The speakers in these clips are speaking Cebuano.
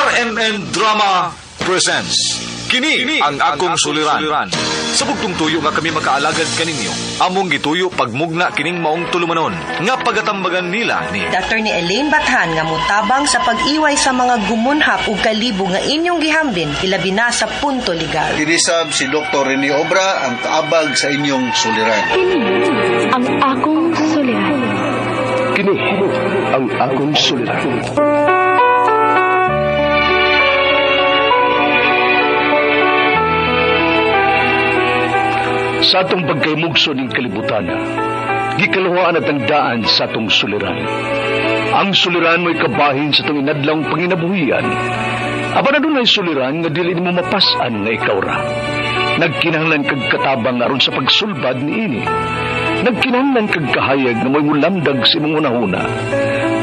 RMN Drama presents Kini ang akong suliran. Sa bugtong tuyo nga kami makaalagad kaninyo, among gituyo pagmugna kining maong tulumanon nga pagatambagan nila ni Attorney Elaine Bathan nga motabang sa pag-iway sa mga gumunhap ug kalibo nga inyong gihambin ilabi na sa punto legal. Kinisab si Dr. Rene Obra ang kaabag sa inyong suliran. Kini ang akong suliran. Kini ang akong suliran. Sa atong pagkaymugso ning kalibutan, gikaluhaan at ang daan sa atong suliran. Ang suliran mo'y kabahin sa atong inadlawng panginabuhian. Apan adunay suliran nga dili nimo mapas-an nga ikaw ra. Nagkinahanglan kag katabang aron sa pagsulbad niini. Nagkinahanglan kag kahayag nga mo'y mulamdag sa imong hunahuna.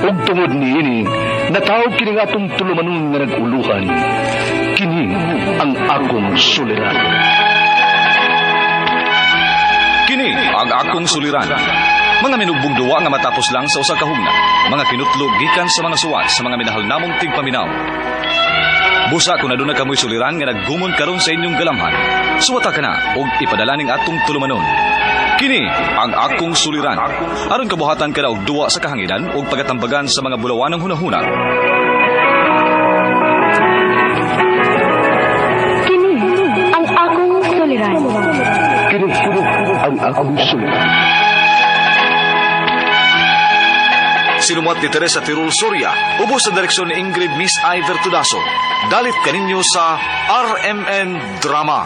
Ug tungod niini, natawag kini nga atong tulumanon nga nag-uluhan. Kini ang akong suliran. Kini ang akong suliran. Mga minugbong duwa nga matapos lang sa usa ka hugna. Mga kinutlog gikan sa mga suwat sa mga minahal namong tigpaminaw. Busa kung aduna kamoy suliran nga naggumon karon sa inyong galamhan. Suwata ka na og ipadala ning atong tulumanon. Kini ang akong suliran. Aron kabuhatan ka na og duwa sa kahanginan ug pagatambagan sa mga bulawanang hunahuna. Kini ang akong suliran. Kini ang akong suliran. Sinumuat ni Teresa Tirul Soria, ubos sa direksyon ni Ingrid Miss Iver Tudaso. Dalit kaninyo sa RMN Drama.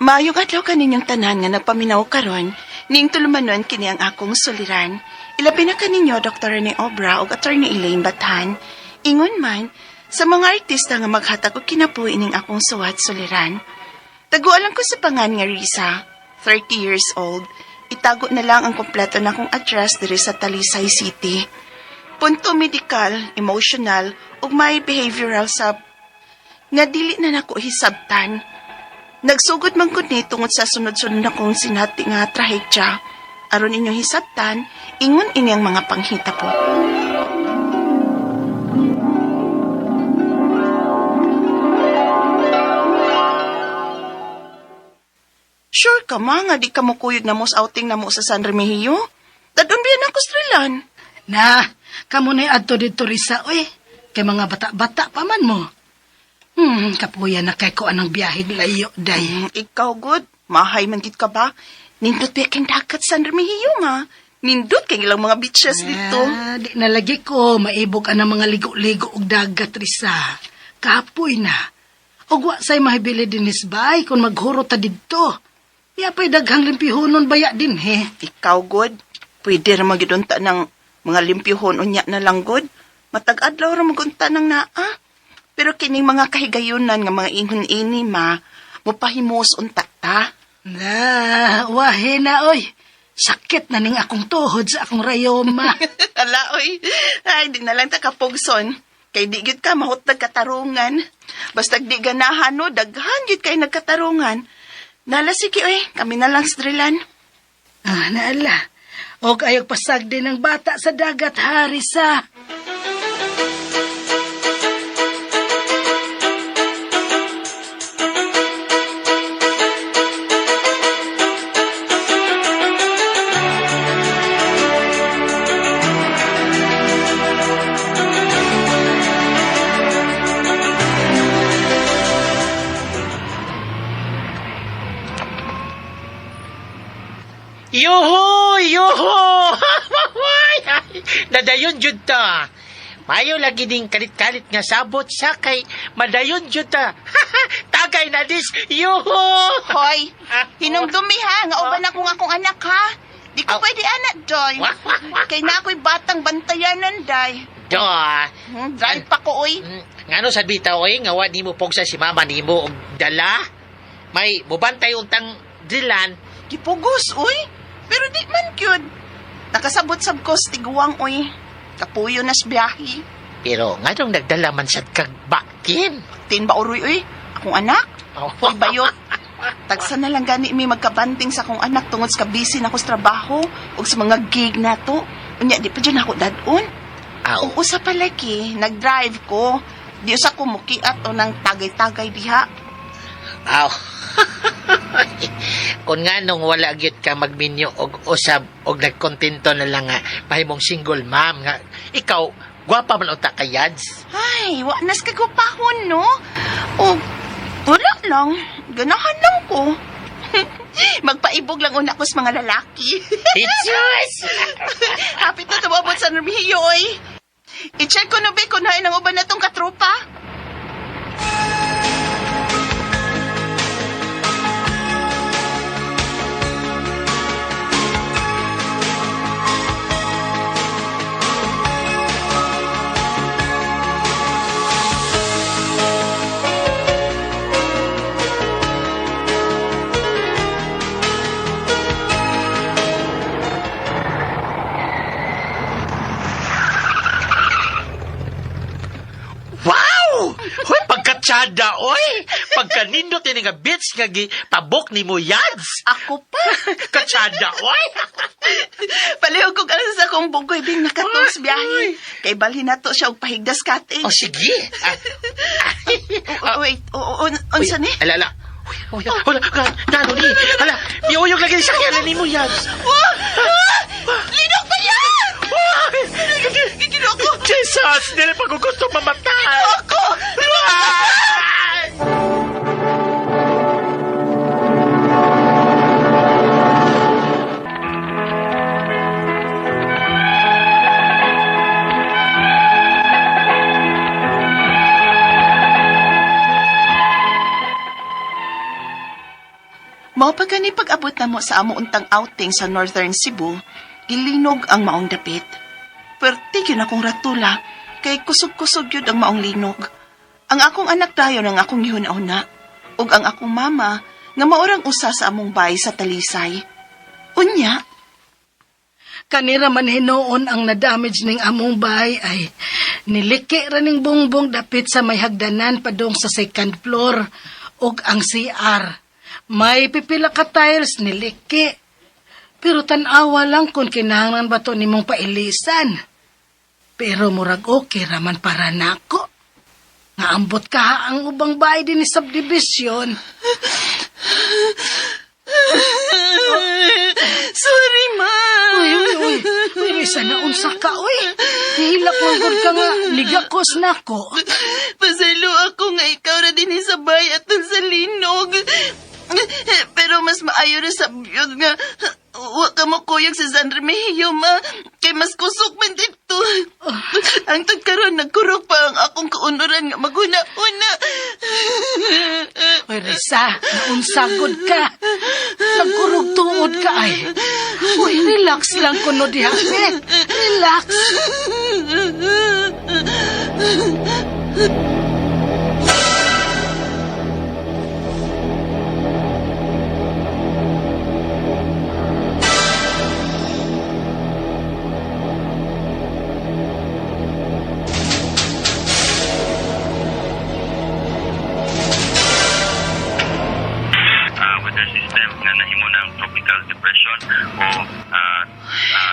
Maayong adlaw kaninyong tanan nga nagpaminaw karon, ning tulumanon kini ang akong suliran. Ilabi na kaninyo Dr. Rene Obra ug Attorney Elaine Bathan. Ingon man sa mga artista nga maghatag og kinabuhi ning akong suwat suliran. Tagualan ko sa pangan nga Risa, 30 years old. Itago na lang ang kompleto na akong address diri sa Talisay City. Punto medical, emotional, ug may behavioral sab nga dili na nako hisabtan. Nagsugod man gud ni tungod sa sunod-sunod akong sinati nga trahedya. Aron inyong hisabtan, ingon ini ang mga panghita po. Sure ka ma nga di ka mukuyog na mo sa outing na mo sa San Remigio? Dadon biyan ako strilan. Na, kamo na adto dito Risa, oy. Kay mga bata-bata pa man mo. Kapuya na kay ko anang biyahe layo, day. Ikaw good, mahay man gid ka ba? Nindot ba kang dagat San Remigio ma? Nindot kay ilang mga beaches dito. Ah, di na lagi ko, maibog ang mga ligo-ligo og dagat, Risa. Kapoy na. Og wa say mahibili dinis bay kung maghuro ta didto. Iya pa'y daghang limpihonon baya din, he. Ikaw, good. Pwede ra magidunta ng mga limpyuhon unya na lang, good. Matag-adlaw ra magunta ng naa. Pero kining mga kahigayunan nga mga ingon ini, ma, mupahimos unta ta. Na, wahe na, oy. Sakit na ning akong tuhod sa akong rayoma. Ala, oy. Ay, di na lang ta kapugson. Kay di gyud ka mahutag katarungan. Basta di ganahan, no, daghan gyud kay nagkatarungan. Nala, sige, oy. Kami na lang sdrilan. Ah, naala. Og ayog pasag din ang bata sa dagat, Harisa. Yuhu! Yuhu! Nadayon jud ta. Mayo lagi ding kalit-kalit nga sabot sa kay madayon jud ta. Tagay na dis. Yuhu! Hoy, hinumdumi ha, nga uban akong akong anak ha. Di ko Aw. pwede anak, Joy. Wah, wah, wah. Kay na ako'y batang bantayanan, day. Do. Drive pa ko, oy. Ngano sad bitaw oy nga wa nimo pugsa si mama nimo og dala? May mubantay untang dilan. Gipugos, oy. Pero di man cute. Nakasabot sab ko sa tiguang, oy. Kapuyo nas biyahe. Pero nganong nagdala man sad kag bakin? Tin ba uroy uy? Akong anak? Oh. Uy bayot. Tagsa na lang gani mi magkabanting sa akong anak tungod sa busy na ko sa trabaho ug sa mga gig nato. Unya di pa jud ako dadon. Aw. Ug usa pa lagi, nag-drive ko. Di usa ko mukiat o nang tagay-tagay diha. Aw. Kung nga nung wala gyud ka magminyo og usab og nagkontento na lang nga mahimong single ma'am nga ikaw gwapa man unta ka yads. Ay, wa nas kagupahon, no? O, wala lang. Ganahan lang ko. Magpaibog lang una ko sa mga lalaki. Jesus! Hapit na tumabot sa Remigio, oy. I-check ko na ba kung hain ang uban na tong katropa. Wow! Hoy, pagkatsada, oy! Pagkanindot ini nga bitch nga gi pabok ni mo yads. Ako pa. Katsada, oy! Palihog ko karon sa akong bugoy bing nakatong sa biyahe. Kay balhin na to siya og pahigdas cottage. Oh, sige. Ah, Oh, wait, unsa ni? Ala, ala. Uy, uy, wala, nano ni? Hala, miuyog lagi sa kaya ni mo yads. Wah! Ah! Linog pa yan! Gigilo ko! Jesus! Dili pa ko gusto mamatay! Ako! Ah! Mao pa gani pag-abot na mo sa amo untang outing sa Northern Cebu, gilinog ang maong dapit. Perti gyud akong ratula, kay kusog-kusog gyud ang maong linog. Ang akong anak dayon ang akong gihuna-una, ug ang akong mama nga maorang usa sa among bay sa Talisay. Unya, Kanira man hinuon ang na-damage ning among bahay ay niliki ra ning bongbong dapit sa may hagdanan padung sa second floor ug ang CR. May pipila ka tiles niliki. Pero tan-awa lang kung kinahanglan ba to nimong pailisan. Pero murag okay raman para nako. Nga ambot ka ha ang ubang bahay din ni subdivision. Sorry, ma. Uy, uy, uy. Uy, Risa, naunsa ka, uy. Hihilak mo gud ka nga, ligakos na ko. Pasaylo ako nga ikaw ra din sa bay atol sa linog. Pero mas maayo ra sa yun nga wa ka mo kuyog sa San Remigio, ma. Kay mas kusog man dito. Ang karon nagkurog pa ang akong kaunuran nga maghuna-una. Uy, Risa, naunsa gud ka. Nagkurog tuod ka ay. Uy, relax lang kuno diha, be. Relax. Weather system nga nahimo ng tropical depression o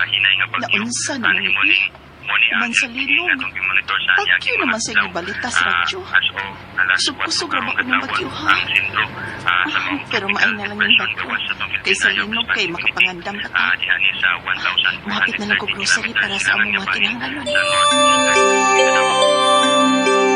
hinay nga bagyo. Naunsa Ah, naman nahimo eh. ning mo ni ang Man sa linog. atong gimonitor sa Bagyo niya, naman sa adlaw, gibalitas, radyo. as of alas Kusog-kusog 4 ra ba karong kuno adlaw, bagyo, ha? ang sentro sa maong Pero tropical maay na lang yung depression bagyo. gawas sa atong Kay sa Philippine Eye of linog kay Responsibility. makapangandam pa ta. Diha ni sa 1,430 Mahapit na lang ko grocery para sa among mga kilometers kinahanglanon. sa northeastern Mindanao.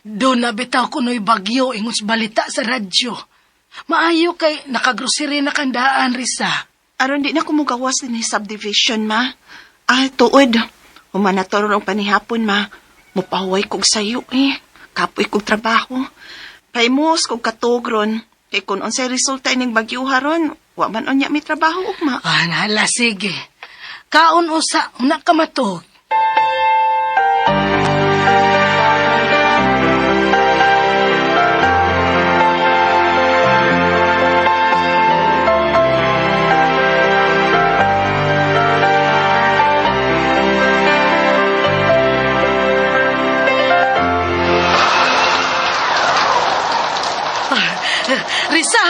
Doon na bitaw kuno'y bagyo ingon sa balita sa radyo. Maayo kay nakagrocery na kandaan, Risa. Aron di na kumugawas din subdivision, ma. Ah, tuod. Humanatoro og panihapon, ma. Mupahuway kog sayo, eh. Kapoy kog trabaho. Paimos kog katugron. Kay kung unsay resulta ining bagyo haron, wa man unya may trabaho ugma. Ah, nahala, sige. Kaon usa, una ka matug. Risa,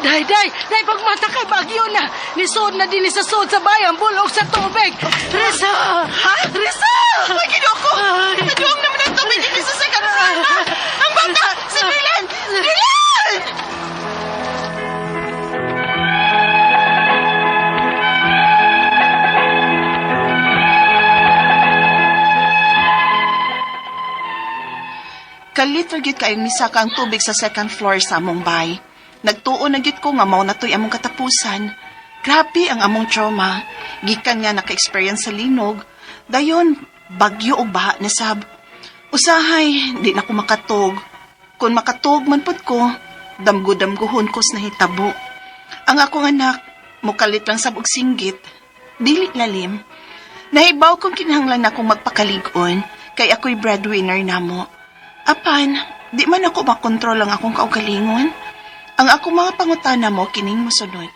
day, day, day, pagmata kay bagyo na. Nisod na din sa sod sa bayan, bulog sa tubig. Risa! Ha? Risa! Ay, Ginoo ko! Ay. Naduwang naman ang tubig dito sa second floor na! Ang bata! Si Dylan! Dylan! Kalit ra gyud kaayong misaka ang tubig sa second floor sa among bay. Nagtuo na gyud ko nga mao na to'y among katapusan. Grabe ang among trauma. Gikan nga naka-experience sa linog. Dayon, bagyo og baha na sab. Usahay, di na ko makatog. Kung makatog man pud ko, damgo-damgohon ko sa nahitabo. Ang akong anak, mukalit lang sab og singgit. Dili lalim. Nahibaw kong kinahanglan akong magpakalig-on kay ako'y breadwinner namo. Apan, di man ako makontrol ang akong kaugalingon. Ang akong mga pangutana mo kining mosunod.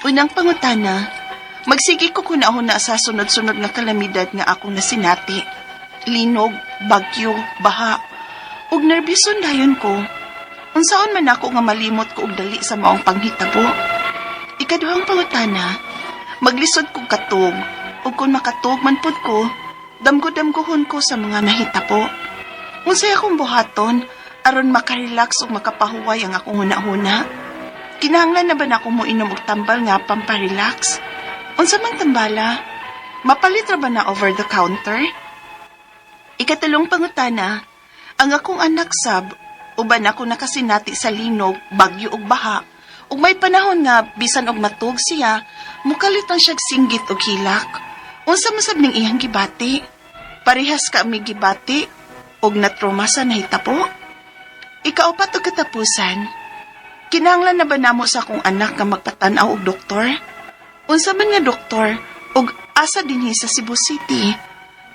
Unang pangutana, magsige ko kunahuna sa sunod-sunod nga kalamidad nga akong nasinati. Linog, bagyo, baha. Ug nerbyuson dayon ko. Unsaon man ako nga malimot ko og dali sa maong panghitabo. Ikaduhang pangutana, maglisod kog katog ug kung makatog man pud ko, damgo-damgohon ko sa mga nahitabo. Unsay akong buhaton aron makarelax ug makapahuway ang akong hunahuna? Kinahanglan na ba na akong moinom og tambal nga pamparelax? Unsa man tambala? Mapalit ra ba na over the counter? Ikatalong pangutana, ang akong anak sab, uban ako nakasinati sa linog, bagyo ug baha. Ug may panahon nga bisan og matug siya, mukalit lang siyag singgit og hilak. Unsa man sab ning iyang gibati? Parehas ka mi gibati og natroma sa nahitabo? Ikaupat og katapusan, kinahanglan na ba namo sa akong anak nga magpatan-aw og doktor? Unsa man nga doktor ug asa dinhi sa Cebu City?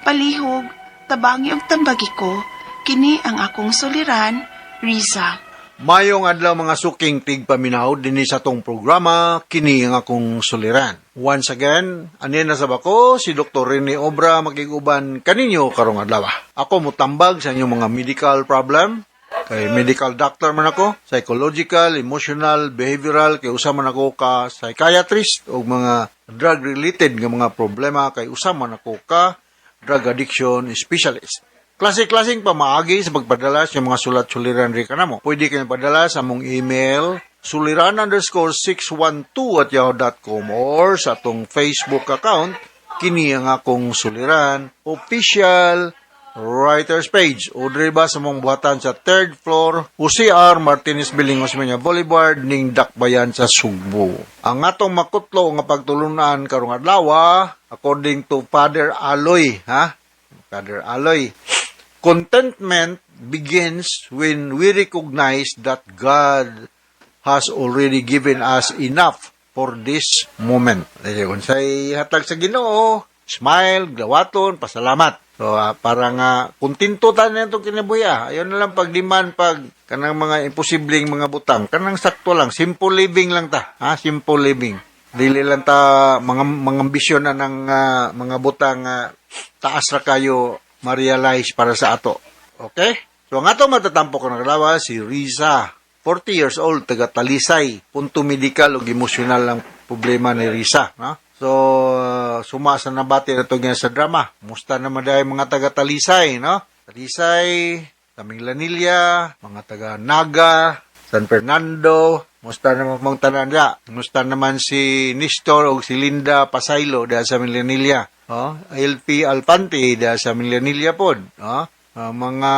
Palihog, tabangi og tambagi ko, kini ang akong suliran, Riza. Mayong adlaw mga suking tigpaminaw dinhi sa atong programa kini ang akong suliran. Once again, ani na sab ako si Dr. Rene Obra makig-uban kaninyo karong adlaw. Ako motambag sa inyong mga medical problem kay medical doctor man ako, psychological, emotional, behavioral, kay usa man ako ka psychiatrist o mga drug related nga mga problema kay usa man ako ka drug addiction specialist. Klase-klaseng pamaagi sa pagpadala sa mga sulat-suliran rin ka namo. Pwede kayo padala sa among email suliran_612@yahoo.com or sa atong Facebook account kini ang akong suliran official writers page o diri ba sa mong buhatan sa third floor UCR Martinez Building, Osmeña Boulevard ning Dakbayan sa Sugbo. Ang atong makutlo nga pagtulunan karong adlaw according to Father Aloy, ha? Father Aloy, contentment begins when we recognize that God has already given us enough for this moment. Dili, unsay hatag sa Ginoo, smile, gawaton, pasalamat. So, para nga kontento ta na itong kinabuhi. Ayaw na lang pagdiman pag kanang mga imposibleng mga butang. Kanang sakto lang, simple living lang ta. Ha? Simple living. Dili lang ta mga ambisyon na ng mga butang taas ra kayo ma-realize para sa ato. Okay? So, ang ato matatampo ko ng kalawa, si Riza, 40 years old, taga Talisay, punto medical o emosyonal ang problema ni Riza. No? So, suma sa nabati na ito nga sa drama. Musta naman dahil mga taga Talisay, no? Talisay, Taming Lanilla, mga taga Naga, San Fernando, musta naman mong tanan dia. Musta naman si Nestor o si Linda Pasaylo dahil sa Milanilla. Oh, LP Alpante dahil sa Milanilla pod. Oh, mga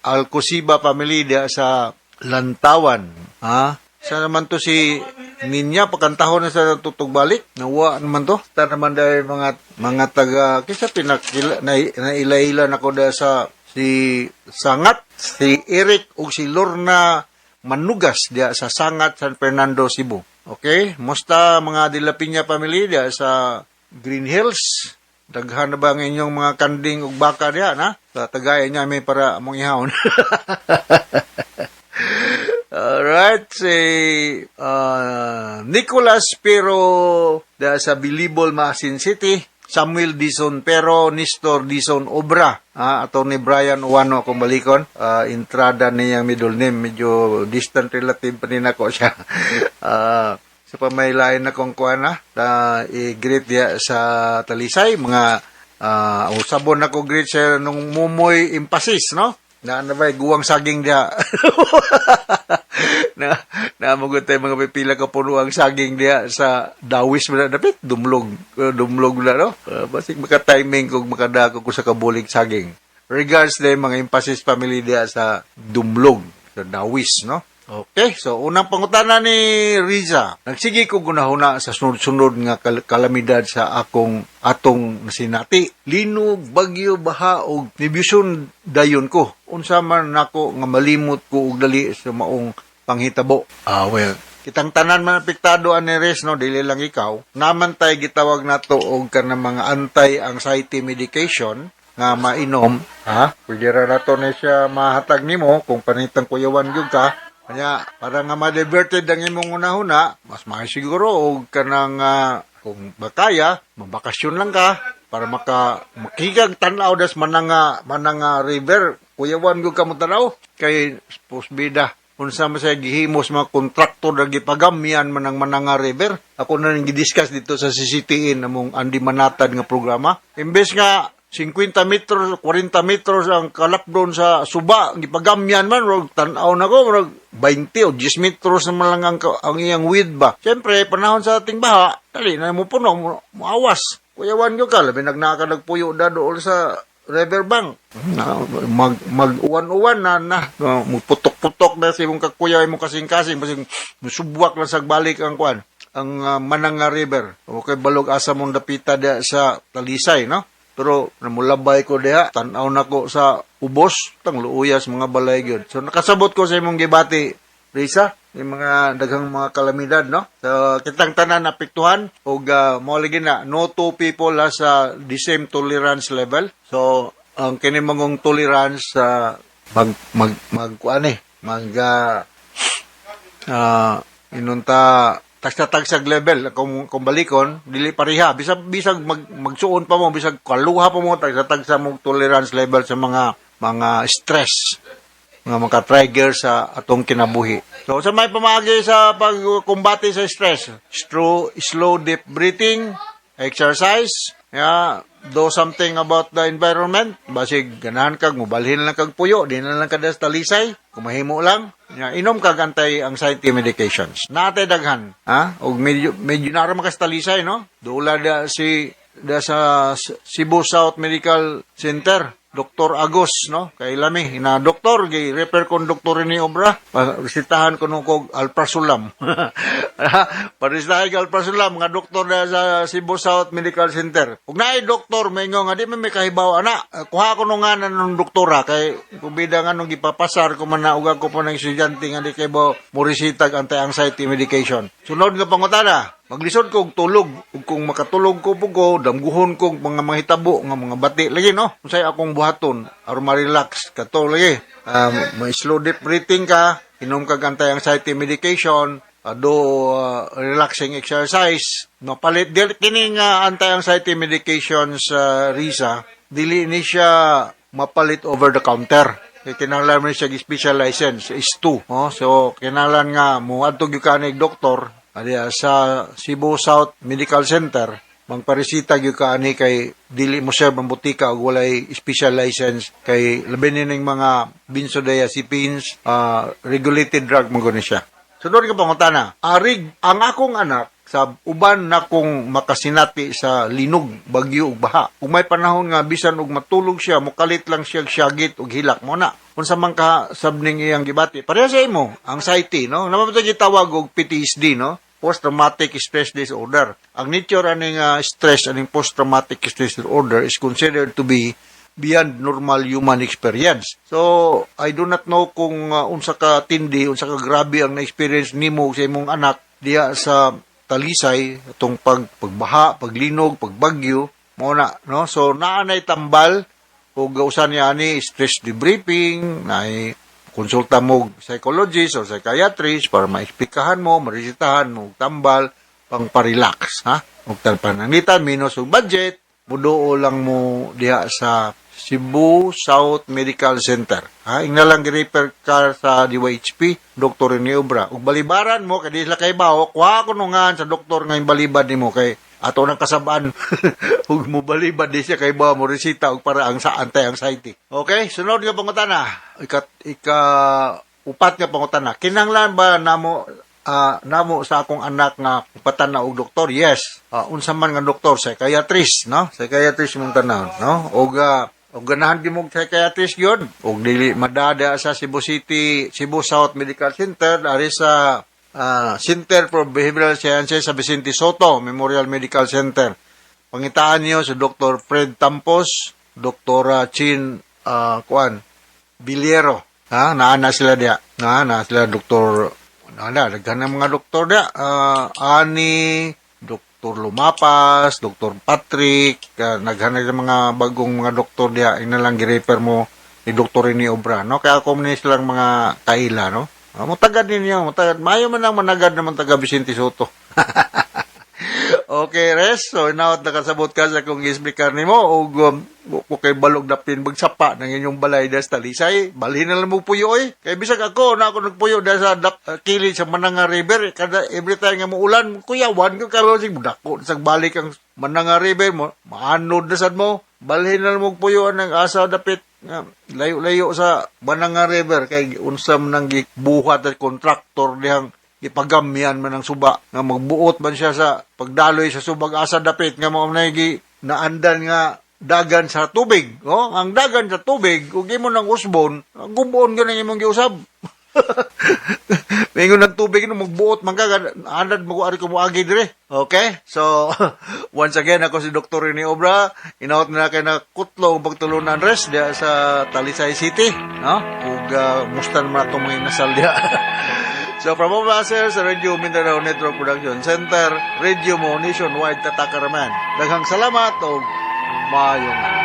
Alcosiba family dahil sa Lantawan. Ha? Sa naman to si Ninya, pagkantahon na sa tutugbalik. Nawa naman to. Sa naman dahil mga taga, kisa pinakila, naila-ila na ko dahil sa si Sangat, si Eric o si Lorna Manugas diya sa Sangat, San Fernando, Cebu. Okay? Musta mga De La Peña family diya sa Green Hills. Daghan na ba ang inyong mga kanding ug baka diha na? Sa tagayan niya may para among ihawon. Alright, si Nicolas Pero da sa Bilibol, Maasin City. Samuel Dizon Pero, Nestor Dizon Obra, Attorney Brian Uwano kung balikon. Entrada niyang middle name, medyo distant relative pa rin ako siya. Sa pamaylain na kong kuan na, i-greet diya sa Talisay, mga usabon ako greet siya nung Mumoy Impasis, no? Na ano ba, guwang saging diya. Na na tayo mga pipila ka puno ang saging diya sa Dawis mo na dapit dumlog, dumlog na, no? Basig maka-timing kung makadako ko sa kabulig saging. Regards din mga Impasis family diya sa Dumlog, sa Dawis, no? Okay, so unang pangutana ni Riza. Nagsige ko gunahuna sa sunod-sunod nga kalamidad sa akong atong nasinati. Linog, bagyo, baha og nibisyon dayon ko. Unsa man nako nga malimot ko og dali sa maong panghitabo? Ah, well, kitang tanan man apektado ani Riz, no, dili lang ikaw. Naman tay gitawag nato og kanang mga anti-anxiety medication nga mainom, ha? Pwede ra nato ni siya mahatag nimo kung panitang kuyawan gyud ka. Kanya, para nga ma-diverted ang imong unahuna, mas maayo siguro og kanang kung makaya, mabakasyon lang ka para makigag tan-aw das Mananga River. Kuyawan gyud ka mo tan-aw kay bida unsa man siya gihimos mga kontraktor na gipagamyan man ang Mananga River. Ako na ning gidiscuss dito sa CCTN namong Andy Manatad nga programa. Imbes nga 50 metros, 40 metros ang kalapdon sa suba, gipagamyan man, rog tan-aw na ko, rog 20 o 10 metros naman lang ang iyang width ba. Siyempre, panahon sa ating baha, dali na mo puno, mo awas. Kuyawan ko ka, labi nagnaka nagpuyo da dool sa riverbank. Na, mag mag uwan-uwan na na muputok-putok na si imong kakuyaw, imong kasing-kasing, basig musubwak lang sa balik ang kuan, ang Mananga River. Okay, balog asa mong dapita diya sa Talisay, no? Pero namulabay ko diha, tan-aw na ko sa ubos, tang luuyas mga balay gyud. So nakasabot ko sa imong gibati, Risa, yung mga daghang mga kalamidad, no? So, kitang tanan apektuhan ug mao lagi na no two people has the same tolerance level. So, ang kini mangong tolerance sa mag mag mag kuan eh, mag inunta tagsa-tagsag level. Kung balikon, dili pareha, bisag bisag magsuon pa mo, bisag kaluha pa mo, tagsa-tagsa mo tolerance level sa mga stress nga maka-trigger sa atong kinabuhi. So sa may pamaagi sa pagkumbate sa stress, slow, slow deep breathing, exercise, yeah, do something about the environment. Basig ganahan kag mobalhin lang kag puyo, di na lang ka sa Talisay, kumahimo lang. Yeah, inom kag anti-anxiety medications. Naatay daghan, ha? Og medyo medyo nara makas Talisay, no? Dula da si da sa Cebu South Medical Center. Dr. Agos, no? Kay lami, ina doktor, gi refer kon doktor ni Obra, resitahan ko nung kog alprazolam. Paresitahan kog alprazolam nga doktor na sa Cebu South Medical Center. Ug naay doktor maingon nga di man may kahibaw ana, kuha ko nung ngalan ng doktora kay kubida nga nung gipapasar ko man na ug ako pa ng estudyante nga di kay bo moresitag anti-anxiety medication. Sunod nga pangutana, maglisod kog tulog ug kung makatulog ko po ko, damguhon kog mga mahitabo nga mga bati lagi, no? Unsay akong buhaton aron ma-relax kato lagi? May slow deep breathing ka, inom kag anti-anxiety medication, do relaxing exercise, no? Palit dili kining anti-anxiety medications, Risa, dili ni siya mapalit over the counter kay kinahanglan mo siya special license S2, oh. So kinahanglan nga moadto gyud ka ni doktor adiya sa Cebu South Medical Center, magparesita gyud ka ani kay dili mo siya mambutika og walay special license kay labi ni ning mga benzodiazepines, regulated drug man gud ni siya. Sunod ka pangutana, arig ang akong anak sa uban na kong makasinati sa linog, bagyo ug baha. Ug may panahon nga bisan og matulog siya, mukalit lang siya syagit ug hilak mo na. Unsa man ka sabning iyang gibati? Pareha sa imo, anxiety, no? Naman ba gitawag og PTSD, no? Post-traumatic stress disorder. Ang nature aning stress, aning post-traumatic stress disorder is considered to be beyond normal human experience. So, I do not know kung unsa ka tindi, unsa ka grabe ang na-experience nimo sa imong anak diha sa Talisay atong pagbaha, paglinog, pagbagyo, mao na, no? So naa nay tambal ug usa niya ani stress debriefing, naay konsulta mo og psychologist or psychiatrist para maesplikahan mo, maresetahan mo og tambal pang pa-relax, ha? Ug pananglitan minus og budget, muduol lang mo diha sa Cebu South Medical Center. Ha, ingna lang gi-refer ka sa DYHP, Dr. Rene Obra. Ug balibaran mo kay di sila kay bawo, kuha ko nungan sa doktor nga balibad nimo kay ato nang kasabaan ug mo balibad di siya kay bawo mo resita og para ang sa anti-anxiety. Okay, sunod nga pangutana. Ika upat nga pangutana. Kinahanglan ba namo sa akong anak nga ipatan-aw og doktor? Yes. Unsa man nga doktor? Psychiatrist, no? Psychiatrist mong tan-aw, no? Og ganahan gyud mo og psychiatrist gyud. Og dili madada sa Cebu City, Cebu South Medical Center, ari sa Center for Behavioral Sciences sa Vicente Sotto Memorial Medical Center. Pangitaan niyo si Dr. Fred Tampos, Dr. Chin kuan Biliero. Ha, naa na sila diya. Naa na sila Dr. Naa daghan ng mga doktor diya. Ani, Dr. Lumapas, Dr. Patrick, naghan na mga bagong mga doktor diya. Ina lang gi-refer mo ni Dr. Rene Obra, no? Kaya ako ni silang mga kaila, no? Mutagad ninyo, mutagad. Mayo man ang managad naman taga Vicente Sotto. Okay, res. So, inaot nakasabot ka sa kung i-explicar nimo og ko kay balog dapin magsapa ng inyong balay das Talisay. Balhin na lang mo puyo oy. Kay bisag ako na ako nagpuyo da sa kilid sa Mananga River, kada every time nga muulan, kuyawan ko karon sig dako sa balik ang Mananga River mo, maanod na sad mo. Balhin na lang mo puyo ang asa dapit nga layo-layo sa Mananga River kay unsa man ang gibuhat at kontraktor dihang ipagamyan man ang suba nga magbuot man siya sa pagdaloy sa subag asa dapit nga mao na gi naandan nga dagan sa tubig, oh. Ang dagan sa tubig ug imo nang usbon, gubon gyud ang imong giusab. Mingon ng tubig no magbuot man ka, anad mo ari ko moagi dire. Okay? So once again, ako si Dr. Rene Obra. Inaot na kay na kutlo ang pagtulunan res diha sa Talisay City, no? Ug musta naman atong mga inasal diha. So from all of us here sa Radio Mindanao Network Production Center, Radio Mo Nationwide, Tatakaraman. Daghang salamat ug maayong